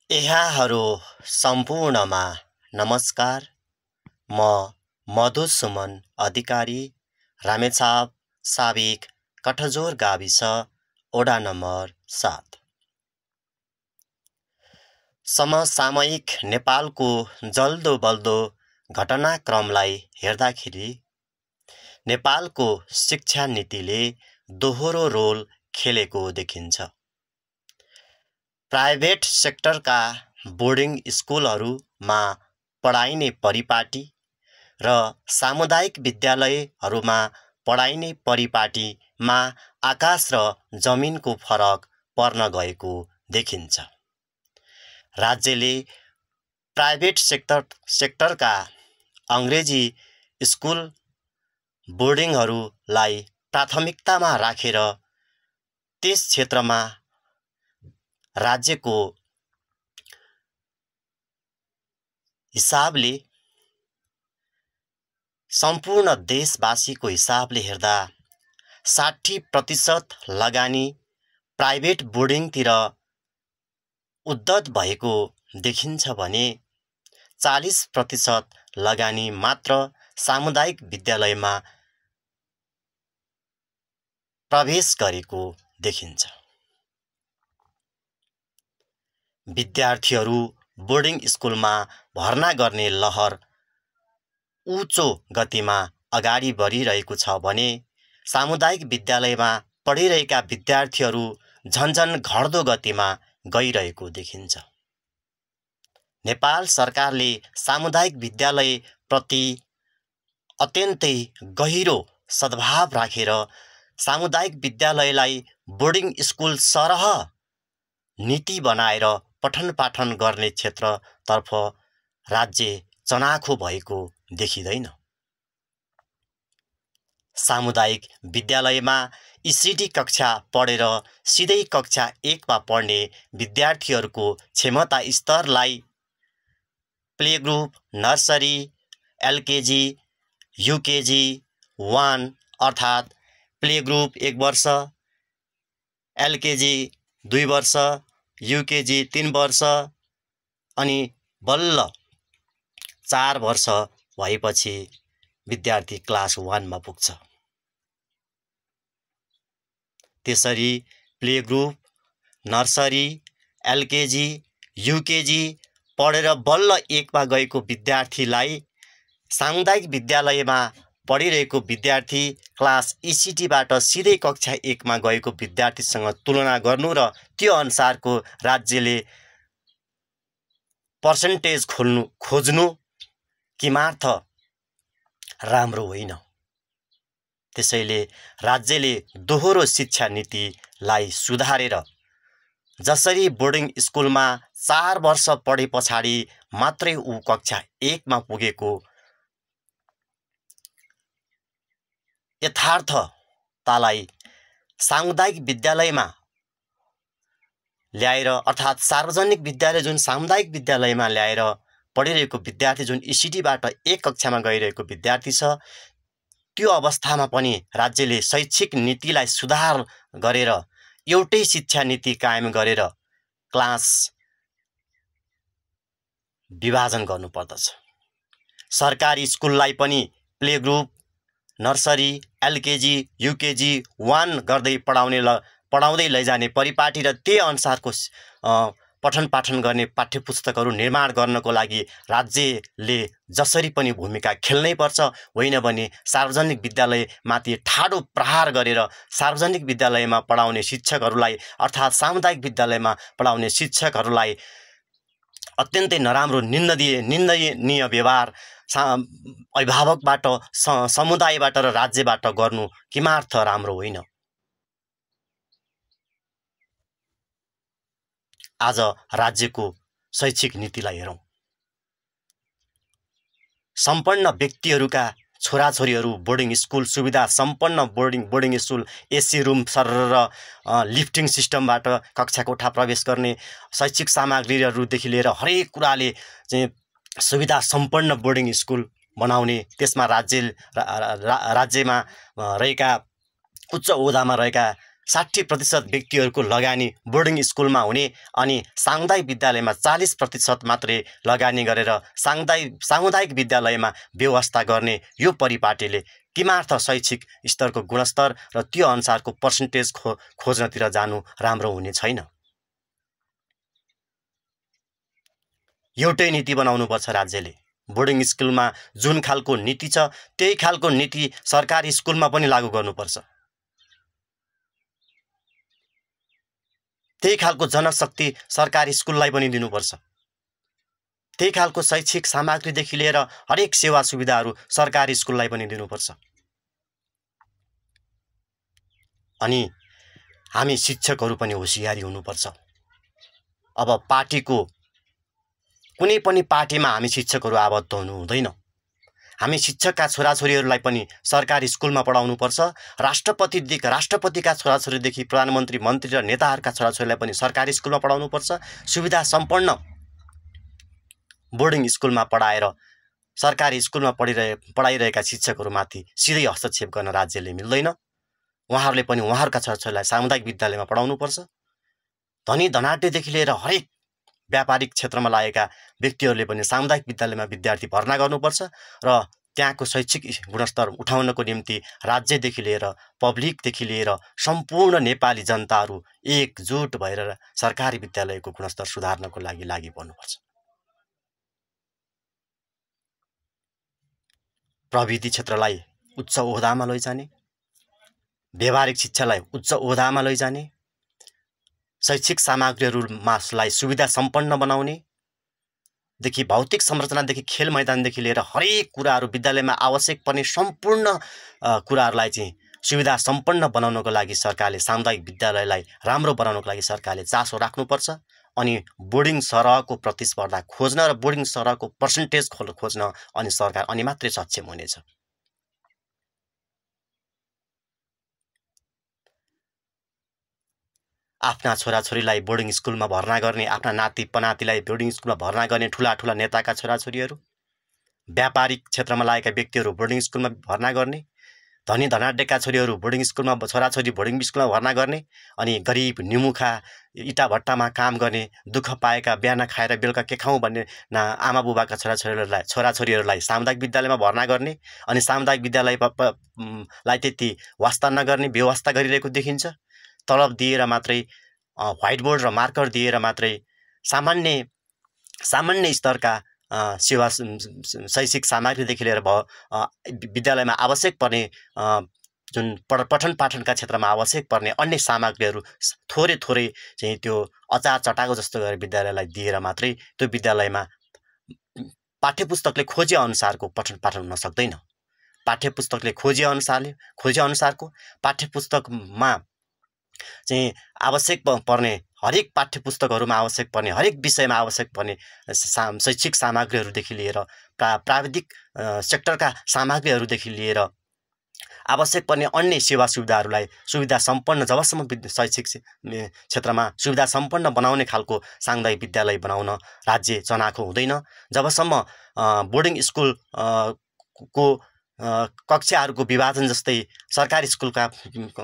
यहाँहरू सम्पूर्णमा नमस्कार। म मधुसुमन अधिकारी, रामेछाप साबिक कठजोर गाविस ओडा नम्बर 7। समसामयिक नेपालको जल्दो बल्दो घटनाक्रमलाई हेर्दाखेरि नेपालको शिक्षा नीतिले दोहोरो रोल खेलेको देखिन्छ। प्राइभेट सेक्टरका बोर्डिङ स्कुलहरूमा पढाइने परिपाटी र सामुदायिक विद्यालयहरूमा पढाइने परिपाटीमा आकाश र जमिनको फरक पर्न गएको देखिन्छ। राज्यले प्राइभेट सेक्टरका अङ्ग्रेजी स्कुल बोर्डिङहरूलाई प्राथमिकतामा राखेर त्यस क्षेत्रमा राज्यको हिसाबले सम्पूर्ण देशवासीको हिसाबले हेर्दा 60% लगानी प्राइभेट बोर्डिङतिर उद्धत भएको देखिन्छ भने 40% लगानी मात्र सामुदायिक विद्यालयमा प्रवेश गरेको देखिन्छ। विद्यार्थीहरू बोर्डिङ स्कुलमा भर्ना गर्ने लहर उच्च गतिमा अगाडि बढिरहेको छ भने सामुदायिक विद्यालयमा पढिरहेका विद्यार्थीहरू झन्झन घट्दो गतिमा गइरहेको देखिन्छ। नेपाल सरकारले सामुदायिक विद्यालय प्रति अत्यन्तै गहिरो सद्भाव राखेर सामुदायिक विद्यालयलाई बोर्डिङ स्कुल सरह नीति बनाएर पठन पाठन गर्ने क्षेत्रतर्फ राज्य चनाखो भएको देखिँदैन। सामुदायिक विद्यालयमा ECD कक्षा पढेर सिधै कक्षा 1मा पढ्ने विद्यार्थीहरूको क्षमता स्तरलाई play group, nursery, LKG, UKG 1 अर्थात् प्ले ग्रुप 1 वर्ष, LKG 2 वर्ष, UKG 3 वर्ष अनि बल्ल 4 वर्ष भएपछि विद्यार्थी क्लास 1 मा पुग्छ। त्यसरी play group, nursery, LKG, UKG पढेर बल्ल 1 मा गएको विद्यार्थीलाई सामुदायिक विद्यालयमा पढिरहेको विद्यार्थी क्लास ECDबाट सिधै कक्षा 1 मा गएको विद्यार्थीसँग तुलना गर्नु र त्यो अनुसारको राज्यले पर्सेन्टेज खोज्नु किमार्थ राम्रो होइन। त्यसैले राज्यले दोहोरो शिक्षा नीतिलाई सुधारेर जसरी बोर्डिङ स्कुलमा 4 वर्ष पढे पछाडि मात्रै ऊ कक्षा 1 मा पुगेको यथार्थतालाई सामुदायिक विद्यालयमा ल्याएर अर्थात् सार्वजनिक विद्यालय जुन सामुदायिक विद्यालयमा ल्याएर पढिरहेको विद्यार्थी जुन ECDबाट 1 कक्षामा गइरहेको विद्यार्थी छ त्यो अवस्थामा पनि राज्यले शैक्षिक नीतिलाई सुधार गरेर एउटै शिक्षा नीति कायम गरेर क्लास विभाजन गर्नुपर्दछ। सरकारी स्कुललाई पनि play group, nursery, LKG, UKG 1 गर्दै पढाउँदै लैजाने परिपाटी र त्यही अनुसारको पठन पाठन गर्ने पाठ्यपुस्तकहरू निर्माण गर्नको लागि राज्यले जसरी पनि भूमिका खेल्नै पर्छ। होइन भने सार्वजनिक विद्यालयमाथि ठाडो प्रहार गरेर सार्वजनिक विद्यालयमा पढाउने शिक्षकहरूलाई अर्थात् सामुदायिक विद्यालयमा पढाउने शिक्षकहरूलाई अत्यन्तै नराम्रो निन्दनीय व्यवहार अभिभावकबाट, समुदायबाट र राज्यबाट गर्नु किमार्थ राम्रो होइन। आज राज्यको शैक्षिक नीतिलाई हेरौँ। सम्पन्न व्यक्तिहरूका छोराछोरीहरू बोर्डिङ स्कुल सुविधा सम्पन्न boarding school AC room sir र लिफ्टिङ सिस्टमबाट कक्षा कोठा प्रवेश गर्ने शैक्षिक सामग्रीहरूदेखि लिएर हरेक कुराले चाहिँ सुविधा सम्पन्न बोर्डिङ स्कुल बनाउने, त्यसमा राज्यमा रहेका उच्च ओहदामा रहेका 60% व्यक्तिहरूको लगानी बोर्डिङ स्कुलमा हुने अनि सामुदायिक विद्यालयमा 40% मात्रै लगानी गरेर सामुदायिक विद्यालयमा व्यवस्था गर्ने यो परिपाटीले किमार्थ शैक्षिक स्तरको गुणस्तर र त्यो अनुसारको पर्सेन्टेज खोज्नतिर जानु राम्रो हुने छैन। एउटै नीति बनाउनुपर्छ राज्यले। बोर्डिङ स्कुलमा जुन खालको नीति छ त्यही खालको नीति सरकारी स्कुलमा पनि लागू गर्नुपर्छ। त्यही खालको जनशक्ति सरकारी स्कुललाई पनि दिनुपर्छ। त्यही खालको शैक्षिक सामग्रीदेखि लिएर हरेक सेवा सुविधाहरू सरकारी स्कुललाई पनि दिनुपर्छ। अनि हामी शिक्षकहरू पनि होशियारी हुनुपर्छ। अब पार्टीको कुनै पनि पार्टीमा हामी शिक्षकहरू आबद्ध हुनु हुँदैन। हामी शिक्षकका छोराछोरीहरूलाई पनि सरकारी स्कुलमा पढाउनुपर्छ। राष्ट्रपतिका छोराछोरीदेखि प्रधानमन्त्री, मन्त्री र नेताहरूका छोराछोरीलाई पनि सरकारी स्कुलमा पढाउनुपर्छ। सुविधा सम्पन्न बोर्डिङ स्कुलमा पढाएर सरकारी स्कुलमा पढाइरहेका शिक्षकहरूमाथि सिधै हस्तक्षेप गर्न राज्यले मिल्दैन। उहाँहरूले पनि उहाँहरूका छोराछोरीलाई सामुदायिक विद्यालयमा पढाउनुपर्छ। धनी धनाढ्यदेखि लिएर हरेक व्यापारिक क्षेत्रमा लागेका व्यक्तिहरूले पनि सामुदायिक विद्यालयमा विद्यार्थी भर्ना गर्नुपर्छ र त्यहाँको शैक्षिक गुणस्तर उठाउनको निम्ति राज्यदेखि लिएर पब्लिकदेखि लिएर सम्पूर्ण नेपाली जनताहरू एकजुट भएर सरकारी विद्यालयको गुणस्तर सुधार्नको लागि पर्नुपर्छ। प्रविधि क्षेत्रलाई उच्च ओहदामा लैजाने, व्यावहारिक शिक्षालाई उच्च ओहदामा लैजाने, शैक्षिक सामग्रीहरूलाई सुविधा सम्पन्न बनाउनेदेखि भौतिक संरचनादेखि खेल मैदानदेखि लिएर हरेक कुराहरू विद्यालयमा आवश्यक पर्ने सम्पूर्ण कुराहरूलाई चाहिँ सुविधा सम्पन्न बनाउनको लागि सरकारले सामुदायिक विद्यालयलाई राम्रो बनाउनको लागि सरकारले चासो राख्नुपर्छ। अनि बोर्डिङ सरहको प्रतिस्पर्धा खोज्न र बोर्डिङ सरहको पर्सेन्टेज खोज्न अनि सरकार अनि मात्रै सक्षम हुनेछ। आफ्ना छोराछोरीलाई बोर्डिङ स्कुलमा भर्ना गर्ने, आफ्ना नाति पनातिलाई बोर्डिङ स्कुलमा भर्ना गर्ने ठुला नेताका छोराछोरीहरू, व्यापारिक क्षेत्रमा लागेका व्यक्तिहरू बोर्डिङ स्कुलमा भर्ना गर्ने, धनी धनाढ्यका छोरीहरू बोर्डिङ स्कुलमा छोराछोरी बोर्डिङ स्कुलमा भर्ना गर्ने, अनि गरिब निमुखा इटा भट्टामा काम गर्ने दुःख पाएका बिहान खाएर बेलुका के खाउँ भन्ने आमा बुबाका छोराछोरीहरूलाई सामुदायिक विद्यालयमा भर्ना गर्ने, अनि सामुदायिक विद्यालयलाई त्यति वास्ता नगर्ने व्यवस्था गरिरहेको देखिन्छ। तलब दिएर मात्रै, व्हाइट बोर्ड र मार्कर दिएर मात्रै सामान्य स्तरका सेवा शैक्षिक सामग्रीदेखि लिएर विद्यालयमा आवश्यक पर्ने जुन पठन पाठनका क्षेत्रमा आवश्यक पर्ने अन्य सामग्रीहरू थोरै चाहिँ त्यो अचार चटाको जस्तो गरेर विद्यालयलाई दिएर मात्रै त्यो विद्यालयमा पाठ्यपुस्तकले खोजे अनुसारको पठन पाठन हुन सक्दैन। पाठ्यपुस्तकले खोजे अनुसारको पाठ्यपुस्तकमा चाहिँ आवश्यक पर्ने हरेक पाठ्यपुस्तकहरूमा आवश्यक पर्ने हरेक विषयमा आवश्यक पर्ने शैक्षिक सामग्रीहरूदेखि लिएर प्राविधिक सेक्टरका सामग्रीहरूदेखि लिएर आवश्यक पर्ने अन्य सेवा सुविधाहरूलाई सुविधा सम्पन्न जबसम्म शैक्षिक क्षेत्रमा सुविधा सम्पन्न बनाउने खालको सामुदायिक विद्यालय बनाउन राज्य चनाखो हुँदैन, जबसम्म बोर्डिङ स्कुल को कक्षाहरूको विभाजन जस्तै सरकारी स्कुलका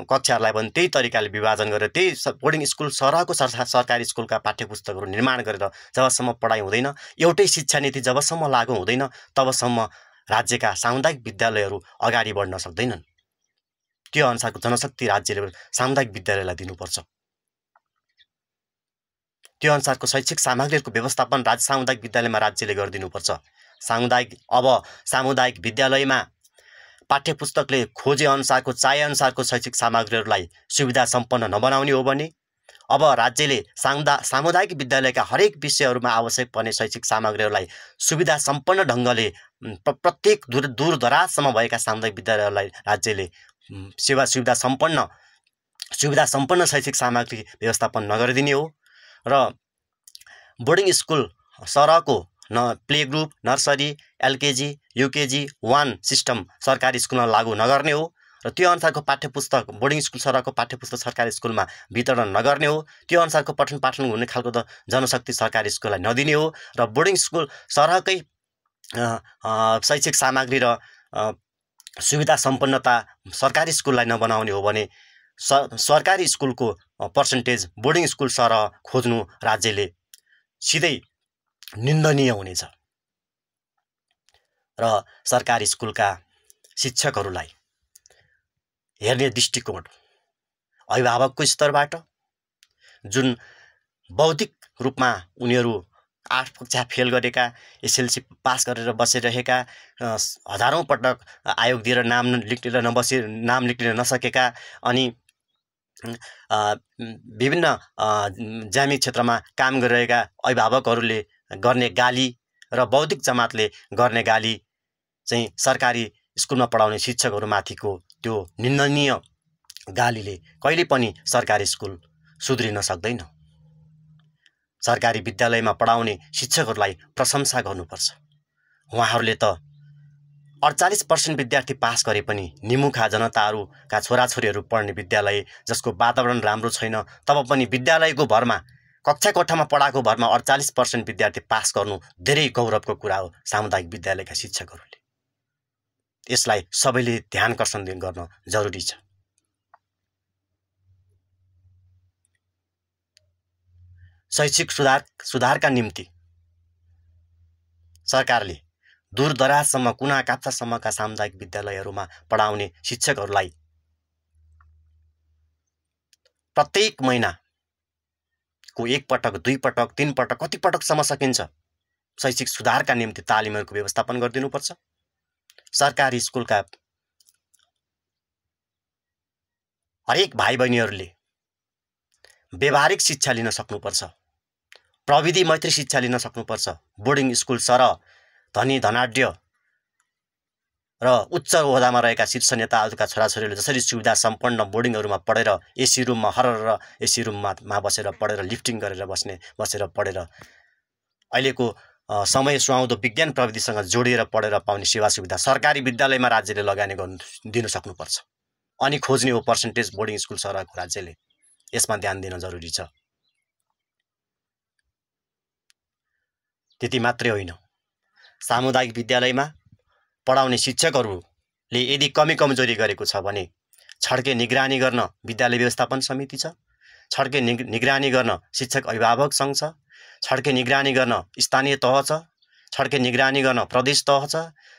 कक्षाहरूलाई पनि त्यही तरिकाले विभाजन गरेर त्यही बोर्डिङ स्कुल सरहको सरकारी स्कुलका पाठ्यपुस्तकहरू निर्माण गरेर जबसम्म पढाइ हुँदैन, एउटै शिक्षा नीति जबसम्म लागू हुँदैन तबसम्म राज्यका सामुदायिक विद्यालयहरू अगाडि बढ्न सक्दैनन्। त्यो अनुसारको जनशक्ति राज्यले सामुदायिक विद्यालयलाई दिनुपर्छ। त्यो अनुसारको शैक्षिक सामग्रीहरूको व्यवस्थापन सामुदायिक विद्यालयमा राज्यले गरिदिनुपर्छ। सामुदायिक विद्यालयमा पाठ्यपुस्तकले खोजे अनुसारको चाहे अनुसारको शैक्षिक सामग्रीहरूलाई सुविधा सम्पन्न नबनाउने हो भने अब राज्यले सामुदायिक विद्यालयका हरेक विषयहरूमा आवश्यक पर्ने शैक्षिक सामग्रीहरूलाई सुविधा सम्पन्न ढङ्गले प्रत्येक दूर दराजसम्म भएका सामुदायिक विद्यालयहरूलाई राज्यले सुविधा सम्पन्न शैक्षिक सामग्री व्यवस्थापन नगरिदिने हो र बोर्डिङ स्कुल सरहको play group, nursery, LKG, UKG 1 system सरकारी स्कुलमा लागू नगर्ने हो र त्यो अनुसारको पाठ्यपुस्तक बोर्डिङ स्कुल सरहको पाठ्यपुस्तक सरकारी स्कुलमा वितरण नगर्ने हो। त्यो अनुसारको पठन पाठन हुने खालको त जनशक्ति सरकारी स्कुललाई नदिने हो र बोर्डिङ स्कुल सरहकै शैक्षिक सामग्री र सुविधा सम्पन्नता सरकारी स्कुललाई नबनाउने हो भने सरकारी स्कुलको पर्सेन्टेज बोर्डिङ स्कुल सरह खोज्नु राज्यले सिधै निन्दनीय हुनेछ र सरकारी स्कुलका शिक्षकहरूलाई हेर्ने दृष्टिकोण अभिभावकको स्तरबाट जुन बौद्धिक रूपमा उनीहरू 8 कक्षा फेल गरेका एसएलसी पास गरेर बसिरहेका हजारौं पटक आयोग दिएर नाम लेख्न नसकेका अनि विभिन्न जामी क्षेत्रमा काम गरिरहेका अभिभावकहरूले गर्ने गाली र बौद्धिक जमातले गर्ने गाली चाहिँ सरकारी स्कुलमा पढाउने शिक्षकहरूमाथिको त्यो निन्दनीय गालीले कहिले पनि सरकारी स्कुल सुध्रिन सक्दैन। सरकारी विद्यालयमा पढाउने शिक्षकहरूलाई प्रशंसा गर्नुपर्छ। उहाँहरूले त 48% विद्यार्थी पास गरे पनि निमुखा जनताहरूका छोराछोरीहरू पढ्ने विद्यालय जसको वातावरण राम्रो छैन तब पनि विद्यालयको भरमा कक्षा कोठामा पढाएको भरमा 48% विद्यार्थी पास गर्नु धेरै गौरवको कुरा हो सामुदायिक विद्यालयका शिक्षकहरूले। यसलाई सबैले ध्यान आकर्षण गर्न जरुरी छ। शैक्षिक सुधारका निम्ति सरकारले दूरदराजसम्म कुना काप्चासम्मका सामुदायिक विद्यालयहरूमा पढाउने शिक्षकहरूलाई प्रत्येक महिनाको 1 पटक 2 पटक 3 पटक कति पटकसम्म सकिन्छ शैक्षिक सुधारका निम्ति तालिमहरूको व्यवस्थापन गरिदिनुपर्छ। सरकारी स्कुलका हरेक भाइ बहिनीहरूले व्यवहारिक शिक्षा लिन सक्नुपर्छ, प्रविधि मैत्री शिक्षा लिन सक्नुपर्छ। बोर्डिङ स्कुल सरह धनी धनाढ्य र उच्च ओहदामा रहेका शीर्ष नेताहरूका छोराछोरीले जसरी सुविधा सम्पन्न बोर्डिङहरूमा पढेर एसी रुममा हरर एसी रुममा बसेर पढेर लिफ्टिङ गरेर बसेर पढेर अहिलेको समय सुहाउँदो विज्ञान प्रविधिसँग जोडिएर पढेर पाउने सेवा सुविधा सरकारी विद्यालयमा राज्यले लगानी दिन सक्नुपर्छ। अनि खोज्ने हो पर्सेन्टेज बोर्डिङ स्कुल सरहको राज्यले यसमा ध्यान दिन जरुरी छ। त्यति मात्रै होइन, सामुदायिक विद्यालयमा पढाउने शिक्षकहरूले यदि कमजोरी गरेको छ भने छड्के निगरानी गर्न विद्यालय व्यवस्थापन समिति छ, छड्के निगरानी गर्न शिक्षक अभिभावक सङ्घ छ, छड्के निगरानी गर्न स्थानीय तह छ, छड्के निगरानी गर्न प्रदेश तह छ,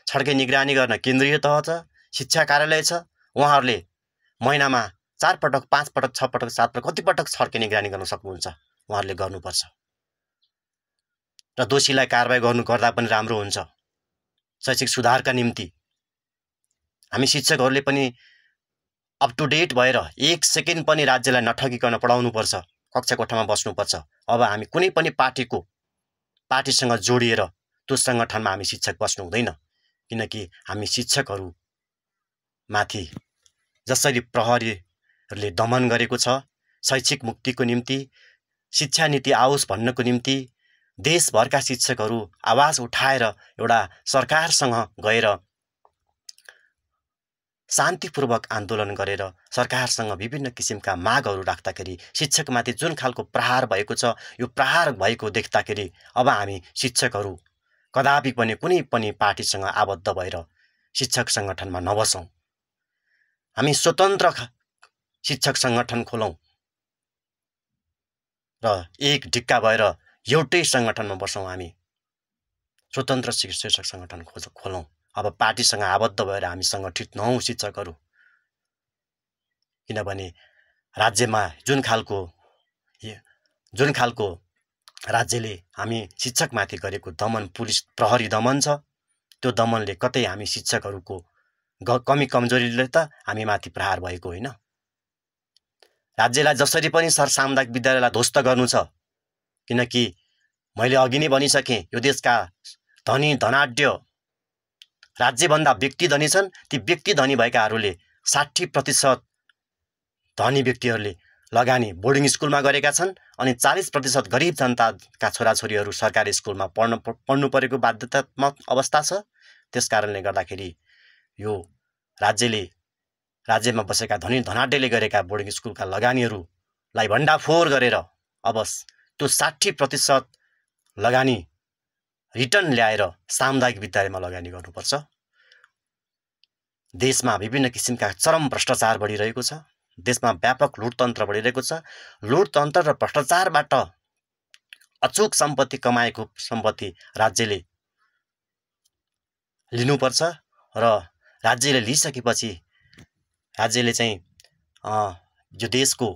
छड्के निगरानी गर्न केन्द्रीय तह छ, शिक्षा कार्यालय छ। उहाँहरूले महिनामा 4 पटक 5 पटक 6 पटक 7 पटक कति पटक छड्के निगरानी गर्न सक्नुहुन्छ उहाँहरूले गर्नुपर्छ र दोषीलाई कारबाही गर्दा पनि राम्रो हुन्छ। शैक्षिक सुधारका निम्ति हामी शिक्षकहरूले पनि अप टु डेट भएर 1 सेकेन्ड पनि राज्यलाई नठगिकन पढाउनुपर्छ, कक्षा कोठामा बस्नुपर्छ। अब हामी कुनै पनि पार्टीसँग जोडिएर त्यो संगठनमा हामी शिक्षक बस्नु हुँदैन, किनकि हामी शिक्षकहरू माथि जसरी प्रहरीहरूले दमन गरेको छ शैक्षिक मुक्तिको निम्ति शिक्षा नीति आओस् भन्नको निम्ति देशभरका शिक्षकहरू आवाज उठाएर एउटा सरकारसँग गएर शान्तिपूर्वक आन्दोलन गरेर सरकारसँग विभिन्न किसिमका मागहरू राख्दाखेरि शिक्षकमाथि जुन खालको प्रहार भएको छ यो प्रहार भएको देख्दाखेरि अब हामी शिक्षकहरू कदापि पनि कुनै पनि पार्टीसँग आबद्ध भएर शिक्षक संगठनमा नबसौं। हामी स्वतन्त्र शिक्षक संगठन खोलौं र एक ढिक्का भएर एउटै संगठनमा बसौं। हामी स्वतन्त्र शिक्षक संगठन खोलौं। अब पार्टीसँग आबद्ध भएर हामी संगठित नहौं शिक्षकहरू, किनभने राज्यमा जुन खालको राज्यले हामी शिक्षकमाथि गरेको दमन पुलिस प्रहरी दमन छ त्यो दमनले कतै हामी शिक्षकहरूको कमजोरीले त हामी माथि प्रहार भएको होइन। राज्यलाई जसरी पनि सामुदायिक विद्यालयलाई ध्वस्त गर्नु छ, किनकि मैले अघि नै भनिसके यो देशका धनी धनाढ्य राज्यभन्दा व्यक्ति धनी छन्। ती व्यक्ति धनी भएकाहरूले 60% धनी व्यक्तिहरूले लगानी बोर्डिङ स्कुलमा गरेका छन् अनि 40% गरिब जनताका छोराछोरीहरू सरकारी स्कुलमा पढ्नु परेको बाध्यतात्मक अवस्था छ। त्यसकारणले गर्दाखेरि यो राज्यमा बसेका धनी धनाढ्यले गरेका बोर्डिङ स्कुलका लगानीहरूलाई भण्डाफोर गरेर अब त्यो 60% लगानी रिटर्न ल्याएर सामुदायिक विद्यालयमा लगानी गर्नुपर्छ। देशमा विभिन्न किसिमका चरम भ्रष्टाचार बढिरहेको छ। देशमा व्यापक लुटतन्त्र बढिरहेको छ। लुटतन्त्र र भ्रष्टाचारबाट अचूक सम्पत्ति कमाएको सम्पत्ति राज्यले लिनुपर्छ र राज्यले लिइसकेपछि राज्यले चाहिँ यो देशको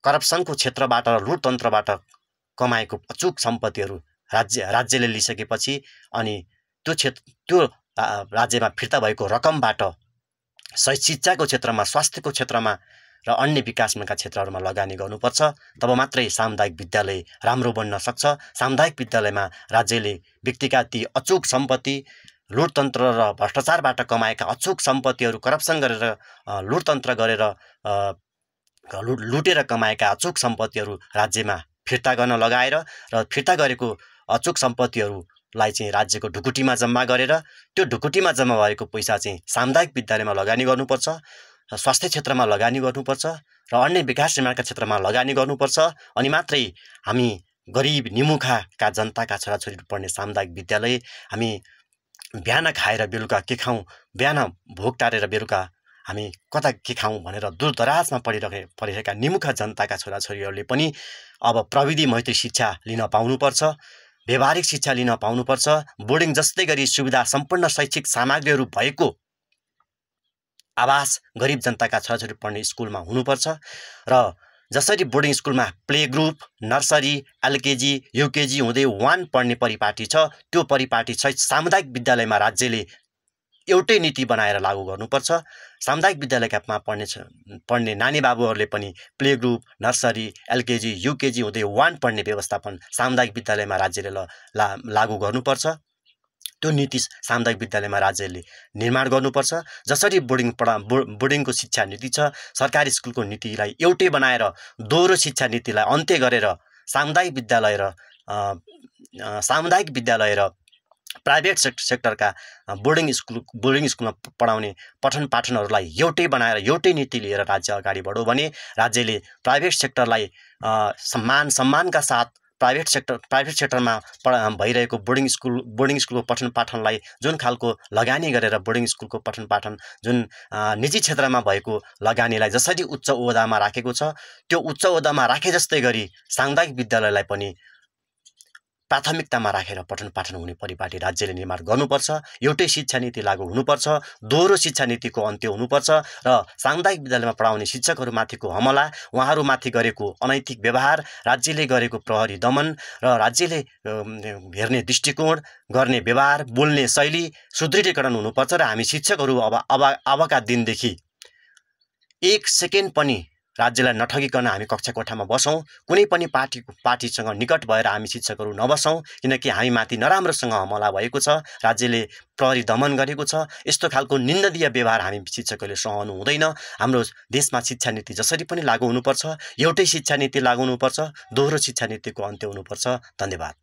करप्सनको क्षेत्रबाट र लुटतन्त्रबाट कमाएको अचूक सम्पत्तिहरू राज्यले लिइसकेपछि अनि त्यो राज्यमा फिर्ता भएको रकमबाट शिक्षाको क्षेत्रमा, स्वास्थ्यको क्षेत्रमा र अन्य विकासका क्षेत्रहरूमा लगानी गर्नुपर्छ। तब मात्रै सामुदायिक विद्यालय राम्रो बन्न सक्छ। सामुदायिक विद्यालयमा राज्यले व्यक्तिका ती अचूक सम्पत्ति, लुटतन्त्र र भ्रष्टाचारबाट कमाएका अचूक सम्पत्तिहरू, करप्सन गरेर लुटतन्त्र गरेर लुटेर कमाएका अचूक सम्पत्तिहरू राज्यमा फिर्ता गर्न लगाएर र फिर्ता गरेको अचूक सम्पत्तिहरूलाई चाहिँ राज्यको ढुकुटीमा जम्मा गरेर त्यो ढुकुटीमा जम्मा भएको पैसा चाहिँ सामुदायिक विद्यालयमा लगानी गर्नुपर्छ, स्वास्थ्य क्षेत्रमा लगानी गर्नुपर्छ र अन्य विकास निर्माणका क्षेत्रमा लगानी गर्नुपर्छ। अनि मात्रै हामी गरिब निमुखाका जनताका छोराछोरी पढ्ने सामुदायिक विद्यालय हामी बिहान खाएर बेलुका के खाउँ, बिहान भोक टारेर बेलुका हामी कता के खाउँ भनेर दूरदराजमा पढिरहेका निमुखा जनताका छोराछोरीहरूले पनि अब प्रविधि मैत्री शिक्षा लिन पाउनुपर्छ, व्यवहारिक शिक्षा लिन पाउनुपर्छ। बोर्डिङ जस्तै गरी सुविधा सम्पन्न शैक्षिक सामग्रीहरू भएको आवास गरिब जनताका छोराछोरी पढ्ने स्कुलमा हुनुपर्छ र जसरी बोर्डिङ स्कुलमा play group, nursery, LKG, UKG हुँदै 1 पढ्ने परिपाटी छ, त्यो परिपाटी सामुदायिक विद्यालयमा राज्यले एउटै नीति बनाएर लागू गर्नुपर्छ। सामुदायिक विद्यालयमा पढ्ने नानी बाबुहरूले पनि play group, nursery, LKG, UKG हुँदै 1 पढ्ने व्यवस्थापन सामुदायिक विद्यालयमा राज्यले लागू गर्नुपर्छ। त्यो नीति सामुदायिक विद्यालयमा राज्यले निर्माण गर्नुपर्छ। जसरी बोर्डिङको शिक्षा नीति छ, सरकारी स्कुलको नीतिलाई एउटै बनाएर दोहोरो शिक्षा नीतिलाई अन्त्य गरेर सामुदायिक विद्यालय र प्राइभेट सेक्टरका बोर्डिङ स्कुलमा पढाउने पठन पाठनहरूलाई एउटै बनाएर एउटै नीति लिएर राज्य अगाडि बढ्यो भने राज्यले प्राइभेट सेक्टरलाई सम्मानका साथ प्राइभेट सेक्टरमा भइरहेको बोर्डिङ स्कुलको पठन पाठनलाई जुन खालको लगानी गरेर बोर्डिङ स्कुलको पठन पाठन जुन निजी क्षेत्रमा भएको लगानीलाई जसरी उच्च ओहदामा राखेको छ, त्यो उच्च ओहदामा राखे जस्तै गरी सामुदायिक विद्यालयलाई पनि प्राथमिकतामा राखेर पठन पाठन हुने परिपाटी राज्यले निर्माण गर्नुपर्छ। एउटै शिक्षा नीति लागू हुनुपर्छ, दोहोरो शिक्षा नीतिको अन्त्य हुनुपर्छ र सामुदायिक विद्यालयमा पढाउने शिक्षकहरूमाथिको हमला, उहाँहरूमाथि गरेको अनैतिक व्यवहार, राज्यले गरेको प्रहरी दमन र राज्यले हेर्ने दृष्टिकोण, गर्ने व्यवहार, बोल्ने शैली सुदृढीकरण हुनुपर्छ र हामी शिक्षकहरू अबका दिनदेखि 1 सेकेन्ड पनि राज्यलाई नठगिकन हामी कक्षा कोठामा बसौँ। कुनै पनि पार्टीसँग निकट भएर हामी शिक्षकहरू नबसौँ, किनकि हामी माथि नराम्रोसँग हमला भएको छ, राज्यले प्रहरी दमन गरेको छ। यस्तो खालको निन्दनीय व्यवहार हामी शिक्षकहरूले सहनु हुँदैन। हाम्रो देशमा शिक्षा नीति जसरी पनि लागू हुनुपर्छ, एउटै शिक्षा नीति लागू हुनुपर्छ, दोहोरो शिक्षा नीतिको अन्त्य हुनुपर्छ। धन्यवाद।